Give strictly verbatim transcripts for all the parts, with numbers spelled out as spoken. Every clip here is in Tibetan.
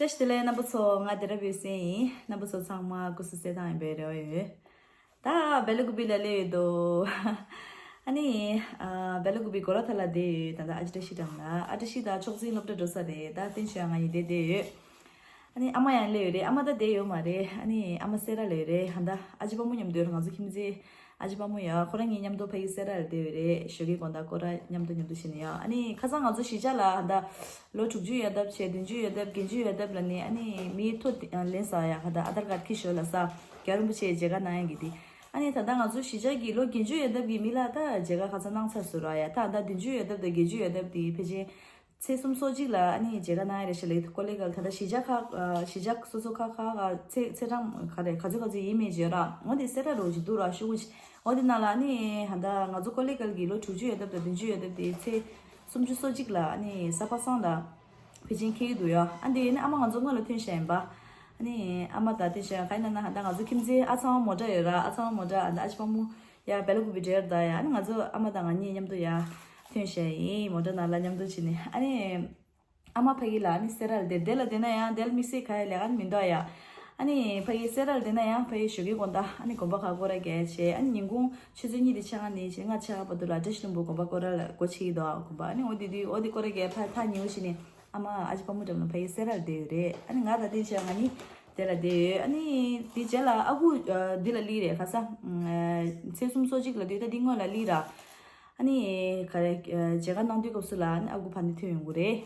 བཀྲ་ཤིས་བདེ་ལེགས་རྣམ་པ་ཚོ། ང་དེ་རབ་ཡོད་སེ་ཡིན། རྣམ་པ་ཚོ་ཚང་མ་སྐུ་གཟུགས་གསལ་ཐང་ཡིན་པའི་རེ་བ་ཡོད། ད་སྦེ་ལ་ཀུ་པི་ལ་སླེབས་ཡོད་དོ། ཨ་ནི་ཨ་སྦེ་ལ་ཀུ་པི་གོ་ལ་ཐ་ལ་བསྡད་ཡོད། ད་ད་ཨ་ཅི་བཀྲ་ཤིས་འགྲམ་ལ། ཨ་བཀྲ་ཤིས་ད་ཕྱོགས་འཛིན་སློབ་གྲྭ་འགྲོ་ས་རེད། ད་བསྟན་ཆོས་ང་གཉིས་བསྡད་བསྡད་ཡོད། ཨ་ནི་ཨ་མ་ཡང་སླེབས་ཡོད་རེད། ཨ་མ་ད་བསྡད་ཡོད་མ་རེད། ཨ་ནི་ཨ་མ་སེ་ར་ལ་ཡོད་རེད། ཧ་ད་ཨ་ཅེ་པ་མོ་མཉམ་དུ་ཡོད་རེད། ང་ཚོ་ཁྱིམ་མཚེས་ཨ་ཅེ་པ་མོ་ཡ་ཁོ་རང་གཉིས་མཉམ་དུ་ཕ་གི་སེ་ར་ལ་བསྡད་ཡོད་རེད། ཞོགས་ཀའི་དགོང་དག་སྐོར་ར་མཉམ་དུ་མཉམ་དུ་བྱས་ནས་ཡ། ཨ་ནི་ཁ་སང་ང་ཚོ་གཞིས་ཆགས་ལ་ཧ་ད་ལོ་དྲུག་ཅུ་ཡོལ་འདབ་བྱས། བདུན་ཅུ་ཡོལ་འདབ། བརྒྱད་ཅུ་ཡོལ་འདབ་ལ་ནི་ཨ་ནི་མིའི་ཐོ་དེ་ལེན་ས་ཡ། ཧ་ད་ཨ་དར་ཀར་ཁྱི་ཞོ་ལ་ས་རྒྱལ་བ་རིན་པོ་ཆེའི་མཇལ་ཁ་གནང་ཡ་གི་དེ། ཨ་ནི་ད་ལྟ་ང་ཚོ་གཞིས་ཆགས་ཀྱི་ལོ་བརྒྱད་ཅུ་ཡོལ་འདབ་ཀྱི་མི་ལ་ད་མཇལ་ཁ་ཁ་སང་གནང་ཚར་སོང་ར་ཡ། ད་ད་བདུན་ཅུ་ཡོལ་འདབ་དང་བརྒྱད་ཅུ་ཡོལ་འདབ་དེ་ཕལ་ཆེར་ཚེས་གསུམ་སོ་གཅིག་ལ་ཨ་ནི་མཇལ་ཁ་གནང་ཡ་རེད་ཤག་ལེ། ཀོ་ལེ་གལ་ད་ལྟ་གཞིས་ཆགས་ཁག་གཞིས་ཆགས་སོ་སོ་ཁག་ཁག་ག་ཚེས་ཚེས་གྲངས་ག་རེ་ག་ཚོད་ག་ཚོད་ཡིན་མིན་བརྗོད་ར། འོ་དེ་སེ་ར་རོགས་ཅིག་འདུག་ར་ཤོག་གུ་ཅིག་འོ་དེ་ནང་ལ་ཨ་ནི་ཧ་ད་ང་ཚོ་ཀོ་ལེ་གལ་གྱི་ལོ་དྲུག་ཅུ་ཡོལ་འདབ་དང་བདུན་ཅུ་ཡོལ་འདབ་དེ་ཚེས་སུམ་ཅུ་སོ་གཅིག་ལ་ཨ་ནི་གཟའ་པ་སངས་ལ་ཕལ་ཆེར་འཁེལ་གྱི་འདུག་ཡ། ཨ་འདི་ཨ་ནི་ཨ་མ་ང་ཚོ་སྔོན་ལ་ཐོན་བཞག་ཡིན་པ། ཨ་ནི་ཨ་མ་དང་ཐོན་བཞག་ག་ཡིན་ན་ན་ཧ་ད་ང་ཚོ་ཁྱིམ་མཚེས་ཨ་ཚང་མོ་ཊ་ཡོད་ར། ཨ་ཚང་མོ་ཊ་ཨ་ད་ཨ་ཅེ་པ་མོ་ཡ་སྦེ་ལ་ཀུ་པི་འབྲེལ་ད་ཡ། ཨ་ནི་ང་ཚོ་ཨ་མ་དང་ང་གཉིས་མཉམ་དུ་ཡ་ཐོན་བཞག་ཡིན། མོ་ཊ་ནང་ལ་མཉམ་དུ་ཕྱིན་ནས། ཨ་ནི་ཨ་མ་ཕ་གི་ལ་ཨ་ནི་སེ་ར་ལ་བསྡད། དེ་ལ་བསྡད་ན་ཡང་དེ་ལ་དམིགས་བསལ་ག་ཡ་ལས་ཀ་མི་འདུག་ཡ། ཨ་ནི་ཕ་གི་སེ་ར་ལ་བསྡད་ན་ཡང་ཕ་གི་ཞོགས་ཀའི་དགོང་དག་ཨ་ནི་དགོན་པ་ཁ་སྐོར་ར་རྒྱག་བྱས། ཨ་ནི་ཉིན་གུང་ཆུ་ཚོད་གཉིས་དང་ཕྱེད་ཀ་ནས་ཕྱེད་ལྔ་ཕྱེད་ཀ་བར་དུ་ལ་བཀྲ་ཤིས་ལྷུན་པོ་དགོན་པ་སྐོར་ར་ལ་སྒོ་ཕྱེ་གི་འདུག་དགོན་པ། ཨ་ནི་འོ་དེ་དུས་འོ་དེ་སྐོར་ར་རྒྱག་ཕ་ཐག་ཉེ་བོ་ཞིག་ནས། ཨ་མ་ཨ་ཅེ་པ་མོ་འགྲམ་ལ་ཕ་གི་སེ་ར་ལ་བསྡད་ཡོད་རེད། ཨ་ནི་ང་དང་བསྟན་ཆོས་ང་གཉིས་དེ་ལ་བསྡད་ཡོད། ཨ་ནི་དེ་རྗེས་ལ་ཨ་ཁུ་ཨ་འདི་ལ་སླེབས་རེད། ཁ་སང་ཨ་ཚེས་གསུམ་སོ་གཅིག་ལ་དུས་ད་འདི་སྔོན་ལ་སླེབས་ར། ཨ་ནི་ག་རེ་ཨ་མཇལ་ཁ་གནང་དུས་སྐབས་སུ་ལ་ཨ་ནི་ཨ་ཁུ་ཕ་ནི་ཐོན་ཡོང་གི་རེད།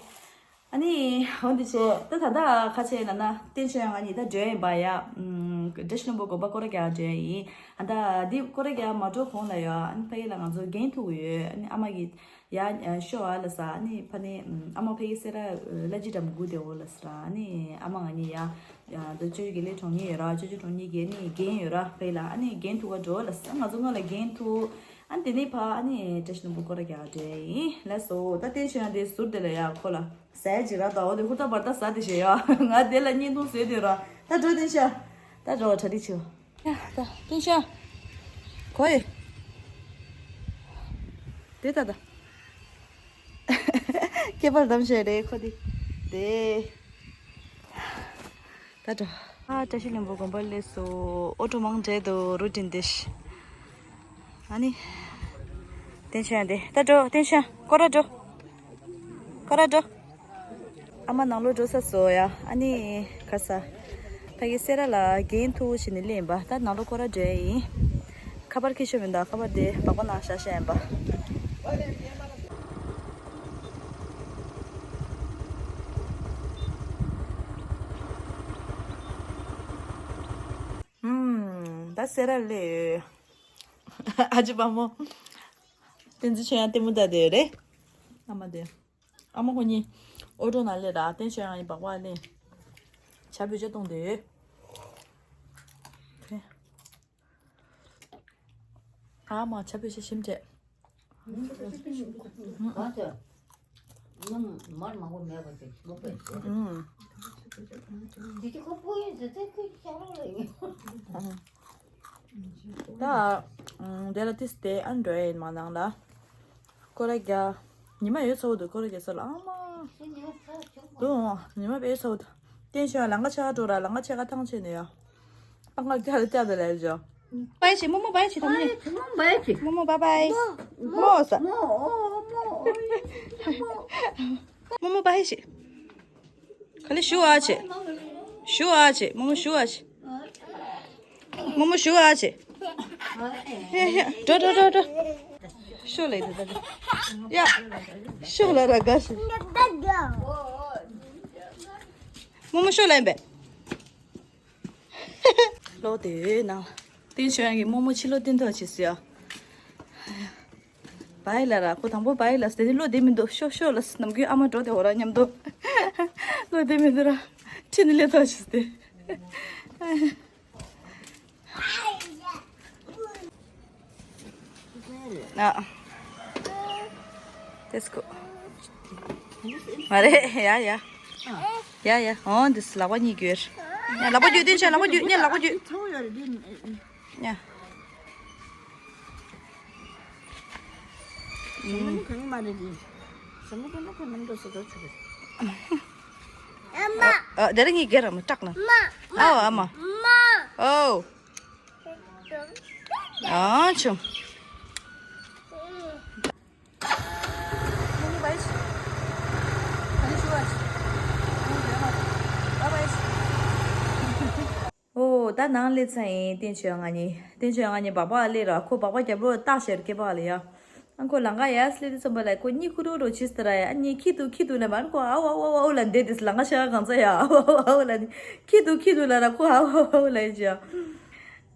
ཨ་ནི་འོ་འདི་བྱས་ད་ད་ལྟ་ཁ་ཆེ་ན་ན་བསྟན་ཆོས་ང་གཉིས་ད་འགྲོ་ཡིན་པ་ཡ། ཨ་བཀྲ་ཤིས་ལྷུན་པོ་དགོན་པ་སྐོར་ར་རྒྱག་འགྲོ་ཡིན། ཨ་ད་འདི་སྐོར་ར་རྒྱག་མ་འགྲོ་གོང་ལ་ཡ་ཨ་ནི་ཕ་གི་ལ་ང་ཚོ་འགན་ཐུག་གི་ཡོད། ཨ་ནི་ཨ་མ་གི་ཡ་ཤོ་ཨ་ལ་ས། ཨ་ནི་ཕ་ནི་ཨ་མ་ཕ་གི་སེ་ར་ལ་ཅི་འགྲམ་སྒུག་བསྡད་འོ་ལ་ས་ར། ཨ་ནི་ཨ་མ་ང་གཉིས་ཡ་ད་ཅོ་ཅོ་དགེ་ལེགས་གྲོང་ཉིད་ཡོད་ར། ཅོ་ཅོ་གྲོང་ཉིད་ཀྱི་ཨ་ནི་འགན་ཡོད་ར་ཕ་གི་ལ། ཨ་ནི་འགན་ཐུག་ག་འགྲོ་ལ་ས། ང་ཚོ་སྔོན་ལ་འགན་ཐུག་ཨ་ནི་དེ་ནས་ཕ་ཨ་ནི་བཀྲ་ཤིས་ལྷུན་པོ་སྐོར་ར་རྒྱག་འགྲོ་ཡིན་ལ་སོ། ད་བསྟན་ཆོས་ཡང་དེ་ཟུར་དེ་ལ་ཡ་ཁོ་ལ་ཟ་ཡ་ཅིག་རག་དང་འོ་དེ་ཧུར་ཐག་བར་ཐག་ཟ་དེ་བྱས་ཡ། ང་དེ་ལ་བརྙན་ཐུང་བཟོས་དེ་ར། ད་འགྲོ་བསྟན་ཆོས། ད་འགྲོ་གྲ་སྒྲིག་བྱེད། ཡ་ད་བསྟན་ཆོས། ཁོ་ཡི་དེ་ད་ད་སྐེད་པར་བསྡམས་བྱས་རེད་ཁོ་དེ། དེ་ད་འགྲོ། ཨ་བཀྲ་ཤིས་ལྷུན་པོ་དགོན་པར་སླེབས་སོ། ཨོ་ཊོ་མང་དྲགས་འདུག་རུ་ཏིན་དེ་ཤི། ཨ་ནི། བསྟན་ཆོས་ཡང་དེ། ད་འགྲོ། བསྟན་ཆོས་སྐོར་ར་འགྲོ། སྐོར་ར་འགྲོ། ཨ་མ་ནང་ལོགས་འགྲོ་ས་སོ་ཡ། ཨ་ནི། ག་ས། ཕ་གི་སེ་ར་ལ་འགན་ཐུག་བྱས་ནས་སླེབས་ཡིན་པ། ད་ནང་ལོགས་སྐོར་ར་འགྲོ་ཡ་ཡིན། ཁ་པར་ཁྱེར་ཤོག་མི་འདུག་ཁ་པར་དེ་སྦག་སྦག་ནང་བཞག་བཞག་ཡིན་པ། ཨུམ། ད་སེ་ར་སླེབས་ཡོད། ཨ་ཅེ་པ་མོ། བསྟན་འཛིན་ཆོས་དབྱངས་ལྟད་མོ་ལྟ་བསྡད་ཡོད་རེད། ཨ་མ་དེ། ཨ་མ་ཁོ་གཉིས་ཨོ་ཊོ་ནང་སླེབས་ར། བསྟན་ཆོས་དབྱངས་ཡིན་པག་པ་ལེན། ཇ་བོད་ཇ་བཏུང་བསྡད་ཡོད། ཨ་མ་ཇ་བོད་ཇ་ཞིམ་བྱས། གང་ཟེར། ནམ་མར་མང་པོ་མེད་པ་དེ་ལོ་པས། ཨུམ། དེ་དེ་ཁོ་སྤུ་ཡིན་ཟེར་ཏེ་ཁོས་ཤ་རོགས་ལ་ཡིན། ད་དེ་ལ་ཏིས་དེ་ཨ་འགྲོ་ཡིན་མ་ནང་ལ། སྐོར་ར་རྒྱག་ཉི་མ་ཡོད་ཚ་བོ་འདུག་སྐོར་ར་རྒྱག་ས་ལ་ཨ་མ། འདུག་ཉི་མ་དཔེ་ཚ་བོ་འདུག་བསྟན་ཆོས་ལམ་ཁ་ཕྱེད་ཀ་འགྲོ་ར། ལམ་ཁ་ཕྱེད་ཀ་ཐང་ཆད་ནས་ཡོད། པང་ཁ་རྒྱག་ལ་རྒྱག་ད་ལས་བྱོ། བའི་ཆེ་རྨོ་མོ་བའི་ཆེ་དམ་ནི། རྨོ་བའི་ཆེ། རྨོ་མོ་བའི་བའི། རྨོ་ས། རྨོ་མོ་བའི་ཆེ། ག་ལེ་ཞུ་ཨ་ཆེ། ཞུ་ཨ་ཆེ། རྨོ་མོ་ཞུ་ཨ་ཆེ། རྨོ་མོ་ཞུ་ཨ་ཆེ། ཧེ་ཧེ། འགྲོ་འགྲོ་འགྲོ་འགྲོ། ཤོག་ལེ་དེ་ད་དེ། ཡ། ཤོག་ལ་ར་དགའ་ཤི། རྨོ་མོ་ཤོག་ལེན་པས། ལོ་དེ་ནང་། བསྟན་ཆོས་དབྱངས་ཀྱི་རྨོ་མོ་ཕྱི་ལོགས་བསྟན་ཐོག་བྱེད་སྲིད་ཨ། བའི་ལ་ར་ཁོ་དང་པོ་བའི་ལ་སྟེ་ལོ་དེ་མི་འདུག་ཤོག་ཤོག་ལ་ནམ་རྒྱུན་ཨ་མ་འགྲོ་དེ་འོ་ར་མཉམ་དུ། ལོ་དེ་མི་འདུག་ར། ཁྲིད་ནི་ལས་ཐོག་བྱེད་སྲིད། ཨ། དེ་སྐུ། མ་རེད། ཡ་ཡ། ཡ་ཡ། འོ་འདི་ལག་པ་གཉིས་གྱོན། ཡ་ལག་པ་གྱོན་བསྟན་ཆོས་ལག་པ་གྱོན། ཡ་ལག་པ་གྱོན། ཚ་བོ་ཡོད་རེད་འདི། ཡ། ཞྭ་མོ་ནི་གང་མ་རེད་འདི། ཞྭ་མོ་ཀུན་ནི་ཁོ་རྣམ་འགྲོ་སོ་སོར་ཆུག་གི། ཨ་མ། ཨ། དེ་རིང་ངའི་སྒེར་རམ་སྐྲག་ན། མ། ཨའོ། ཨ་མ། མ། ཨོ། ཨ་ཆུ། ཨོ། ད་ནང་སླེབས་ཚར་ཡིན། བསྟན་ཆོས་ང་གཉིས། བསྟན་ཆོས་ང་གཉིས་སྦག་སྦག་སླེབས་ར། ཁོ་སྦག་སྦག་རྒྱབ་ལོགས་ལ་སྟག་ཤར་སྐེད་པ་ལ་ཡ། ཨ་ཁོ་ལམ་ཁ་ཡར་སླེབས་དུས་ཙམ་པ་ལ་ཁོ་གཉིད་ཁུག་རུག་རུག་བྱེད་ཟེར་ར་ཡ། ཨ་གཉིད་ཁུག་འདུག་ཁུག་འདུག་ལབ་པ། ཨ་ཁོ་ཨའོ་ཨའོ་ཨའོ་ཨའོ་ལབ་བསྡད་དེ། ལམ་ཁ་ཤར་གང་ཚ་ཡ། ཨའོ་ཨའོ་ཨའོ་ལབ་ནི། ཁུག་འདུག་ཁུག་འདུག་ལབ་ར་ཁོ་ཨའོ་ཨའོ་ཨའོ་ལབ་ཡ་ཅི་ཡ།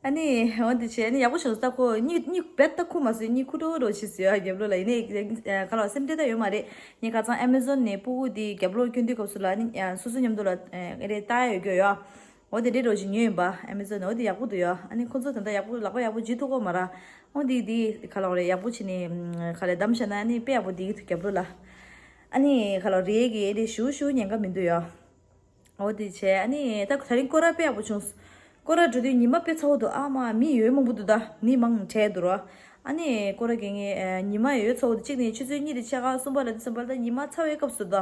ཨ་ནི་འོ་དེ་བྱས། ཨ་ནི་ཡག་པོ་བྱུང་སོང་། ད་ཁོ་གཉིད་གཉིད་རྦད་ད་ཁུག་མ་སོང་། གཉིད་ཁུག་རུག་རུག་བྱེད་ཟེར་ཡ། རྒྱབ་ལོགས་ལ་ཡིན་ནའི་ག་ལ་སེམས་ཁྲལ་ད་ཡོད་མ་རེད། ངས་ཁ་སང་ཨེ་མེ་ཟོན་ནས་སྤུ་གུ་དེ་རྒྱབ་ལོགས་སྐྱོན་དུས་སྐབས་སུ་ལ། ཨ་ནི་སོ་སོ་མཉམ་དུ་ལ་ཨེ་རེད་ལྟ་ཡ་ཡོད་རྒྱུ་ཡོད། འོ་དེ་འདྲའི་རོ་ཞིག་ཉོས་ཡིན་པ། ཨེ་མེ་ཟོན་ནས། འོ་དེ་ཡག་པོ་འདུག་ཡ། ཨ་ནི་ཁོ་ཚོ་ད་ལྟ་ཡག་པོ་ལག་པ་ཡག་པོ་འཇུ་ཐུབ་ཀྱི་ཡོད་མ་རེད། འོ་དེ་དེ་ག་ལ་རེད། ཡག་པོ་བྱས་ནས་ག་ལ་བསྡམས་བཞག་ན་ཨ་ནི་དཔེ་ཡག་པོ་བསྡད་ཀྱི་འདུག་རྒྱབ་ལོགས་ལ། ཨ་ནི་ག་ལ་རེད་ཀྱི་ཨེ་འདྲའི་ཞུ་ཞུ་ཉེན་ཁ་མི་འདུག་ཡ། འོ་དེ་བྱས། ཨ་ནི་ད་དེ་རིང་སྐོར་ར་དཔེ་ཡག་པོ་བྱུང་། སྐོར་ར་འགྲོ་དུས་ཉི་མ་དཔེ་ཚ་པོ་འདུག་ཨ་མ། མི་ཡོད་མང་པོ་འདུག་ད་མི་མང་དྲགས་འདུག་ར། ཨ་ནི་སྐོར་ར་རྒྱག་མཁན་ཉི་མ་ཡོད་ཚ་པོ་འདུག་གཅིག་ནས་ཆུ་ཚོད་གཉིས་དང་ཕྱེད་ཀ། གསུམ་པ་ལ་དུས་ཙམ་པ་ད་ཉི་མ་ཚ་བའི་སྐབས་སུ་ད།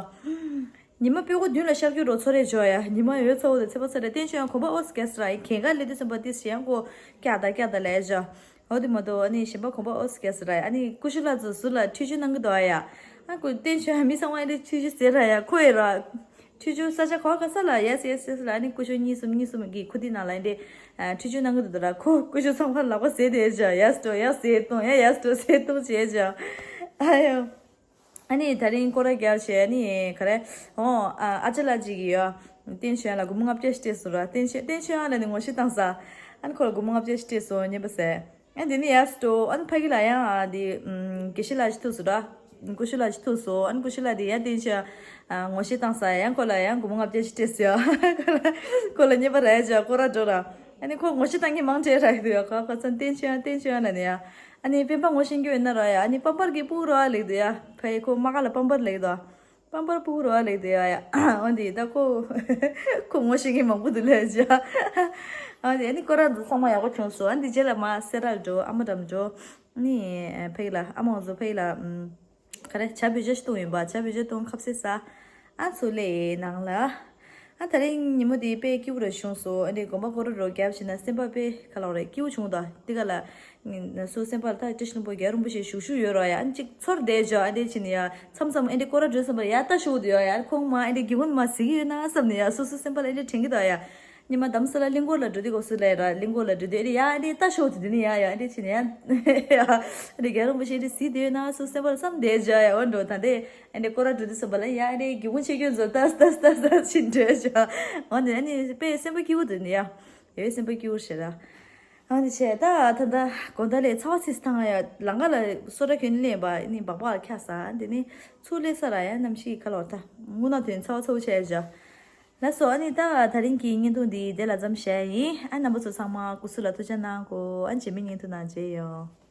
ཉི་མ་དཔེ་ཁོ་མདུན་ལ་ཤར་རྒྱུ་རོ་ཚོར་རེ་འཇོག་ཡ། ཉི་མ་ཡོད་ཚ་པོ་དང་ཚད་པ་ཚ་རེ། བསྟན་ཆོས་ཡང་གོམ་པ་ཨོ་སི་རྒྱག་ས་ར། ཁྱེད་ཀ་སླེབས་དུས་ཙམ་པ་དེ་ཡང་ཁོ་སྐྱག་ད་སྐྱག་ད་ལས་བྱ། འོ་དེ་མ་གཏོགས་ཨ་ནི་གཞན་པ་གོམ་པ་ཨོ་སི་རྒྱག་ས་ར། ཨ་ནི་ཀུ་ཤུ་ལགས་ཚོ་ཟུར་ལ་ཁྲུས་ཆུ་གནང་གི་འདུག་ཨ་ཡ། ཨ་ཁོ་བསྟན་ཆོས་ཡང་མི་ཚང་མ་ཨ་ནི་ཁྲུས་ཆུ་ཟེར་ར་ཡ། ཁོ་ཡི་ར། ཁྲུས་ཆུ་ས་ཆ་ག་བ་ག་ས་ལ་ཡེས་ཡེས་ཡེས་ལ། ཨ་ནི་ཀུ་ཤུ་གཉིས་གསུམ་གཉིས་གསུམ་གྱི་ཁུ་ཏི་ནང་ལ་ཨ་ནི་ཁྲུས་ཆུ་གནང་གི་འདུག་ར། ཁོ་ཀུ་ཤུ་ཚང་མ་ལག་པ་ཟས་དེ་བྱ། ཡ་སི་ཏོ་ཡ་ཟས་བཏུང་། ཡ་ཡ་སི་ཏོ་ཟས་བཏུང་བྱས་བྱ། ཨ་ཡ། ཨ་ནི་དེ་རིང་སྐོར་ར་རྒྱག་བྱས། ཨ་ནི་ག་རེ། ཨོ། ཨ་ཅག་ལགས་ཅིག་གིས་ཡ། བསྟན་ཆོས་ཡང་ལ་སྒོར་མོ་ལྔ་བརྒྱ་ཞིག་སྤྲད་སོང་ར། བསྟན་ཆོས་བསྟན་ཆོས་ཡང་ལ་ནི་ངོ་ཤེས་བཏང་ས། ཨ་ནི་ཁོ་ལ་སྒོར་མོ་ལྔ་བརྒྱ་ཞིག་སྤྲད་སོང་སྙམ་པ་ཟེར། ཨ་དེ་ནི་ཡ་སི་ཏོ། ཨ་ནི་ཕ་གི་ལ་ཡང་ཨ་དེ་ཨམ་དགེ་བཤེས་ལགས་ཤིག་ཐུག་སོང་ར། ཀུ་ཤུ་ལགས་ཤིག་ཐུག་སོང་། ཨ་ནི་ཀུ་ཤུ་ལགས་དེ་ཡང་བསྟན་ཆོས་ཡང་ངོ་ཤེས་བཏང་ས། ཡང་ཁོ་ལ་ཡང་སྒོར་མོ་ལྔ་བརྒྱ་ཞིག་སྤྲད་སོང་ཡ། ཁོ་ལ་སྙན་པ་རག་ཡ་ཅིག་སྐོར་ར་འགྲོ་ར། ཨ་ནི་ཁོ་ངོ་ཤེས་བཏང་མཁན་མང་དྲགས་རག་གི་འདུག་ཡ། ཁོ་ཁོ་ཚོ་བསྟན་ཆོས་ཡང་བསྟན་ཆོས་ཡང་ལ་ནི་ཡ། ཨ་ནི་སྤེན་པ་ངོ་ཤེས་རྒྱུ་ཡོད་ན་ར་ཡ། ཨ་ནི་པམ་པར་གྱི་སྤུ་གུ་ར་ལེགས་འདུག་ཡ། ཕ་ཡི་ཁོ་མ་ག་ལ་པམ་པར་ལེགས་འདུག་པམ་པར་སྤུ་གུ་ར་ལེགས་འདུག་ཡ་ཡ། འོན་ཏེ་ད་ཁོ་ཁོ་ངོ་ཤེས་མཁན་མང་པོ་འདུག་ལས་ཅི། འོན་ཏེ་ཨ་ནི་སྐོར་ར་འདི་ཚང་མ་ཡག་པོ་བྱུང་སོང་། ཨ་ནི་རྗེས་ལ་མ་སེ་རར་འགྲོ། ཨ་མ་འགྲམ་འགྲོ། ཨ་ནི་ཕ་གི་ལ་ཨ་མ་ང་ཚོ་ཕ་གི་ལ་ཨམ། ག་རེ། ཇ་བོད་ཇ་ཞིག་བཏུང་ཡིན་པ། ཇ་བོད་ཇ་བཏུང་ཁ་ཟས་ཟ། ཨ་ཚུར་སླེབས་ནང་ལ། ཨ་དེ་རིང་ཉིན་མོ་དེ་དཔེ་སྐྱིད་པོ་རེ་བྱུང་སོང་། ཨ་ནི་དགོན་པ་སྐོར་ར་རོ་བརྒྱབ་བྱས་ན་སེམས་པ་དཔེ་ག་ལ་རེད། སྐྱིད་པོ་བྱུང་། ད་དེ་ག་ལ་སོ་སེམས་པ་ལ་ད་བཀྲ་ཤིས་ལྷུན་པོ་རྒྱལ་བ་རིན་པོ་ཆེ་བཞུགས་བཞུགས་ཡོད་ར་ཡ། ཨ་ནི་གཅིག་ཚོར་བསྡད་བྱས། ཨ་འདི་བྱས་ནས་ཡ་མཚམས་མཚམས་ཨ་འདི་སྐོར་ར་འགྲོ་བསམ་པ་ཡ་ལྟ་ཞོག་འདུག་ཡ། ཡ་ཁོང་མ་ཨ་འདི་དགེ་སློང་མ་ཟིག་ཡོད་ན་བསམ་ནས་ཡ་སོ་སོ་སེམས་པ་ལ་ཨ་འདི་དྲན་གྱི་འདུག་ཡ། ཉི་མ་དྷ་རམ་ས་ལ་གླིང་སྐོར་ལ་འགྲོ་དུས་སྐབས་སུ་ལ་ར། གླིང་སྐོར་ལ་འགྲོ་དུས་ཨེ་རེད་ཡ། ཨེ་རེད་ལྟ་ཞོག་དེ་དེ་ནི་ཡ་ཡ་ཨེ་རེད་བྱས་ནས་ཡ། ཨེ་རེད་རྒྱལ་བ་རིན་པོ་ཆེ་ཨེ་རེད་གཟིགས་བསྡད་ཡོད་ན་སུ་སེམས་པ་ལ་བསམ་བསྡད་བྱ་ཡ། འོ་འགྲོ་ད་དེ་ཨེ་རེད་སྐོར་ར་འགྲོ་དུས་སུ་བ་ལ་ཡ་ཨེ་རེད་དགེ་སློང་ཆེ་ཁྱོད་ཚོ་ལྟ་ལྟ་ལྟ་ལྟ་ཕྱིན་འགྲོ་བྱ། འོ་དེ་ཨེ་ནི་དཔེ་སེམས་པ་སྐྱིད་པོ་དེ་ནི་ཡ། ཡོད་སེམས་པ་སྐྱིད་པོ་ཞེ་ད། ཨ་ནི་བྱས་ད་ད་ད་དགོང་དག་ལས་ཚ་བ་ཚིག་ཐང་ཡ་ལང་ཀ་ལ་སོ་ཏྲ་གྱོན་ལེན་པ་ནི་སྦག་སྦག་ཁྱག་ས། དེ་ནི་ཚུར་སླེབས་ས་ར་ཡ་གནམ་གཤིས་ག་ལོར་ད་དངོས་གནས་དོན་ཚ་བ་ཚ་བོ་བྱས་བྱ། ལགས་སོ། ཨ་ནི་ད་དེ་རིང་གི་བརྙན་ཐུང་འདི་དེ་ལ་མཚམས་བཞག་ཡིན། ཨ་རྣམ་པ་ཚོ་ཚང་མ་སྐུ་གཟུགས་ལ་ཐུགས་ཅག་གནང་གོ། ཨ་རྗེས་མའི་བརྙན་ཐུང་ནང་མཇལ་ཡོང་།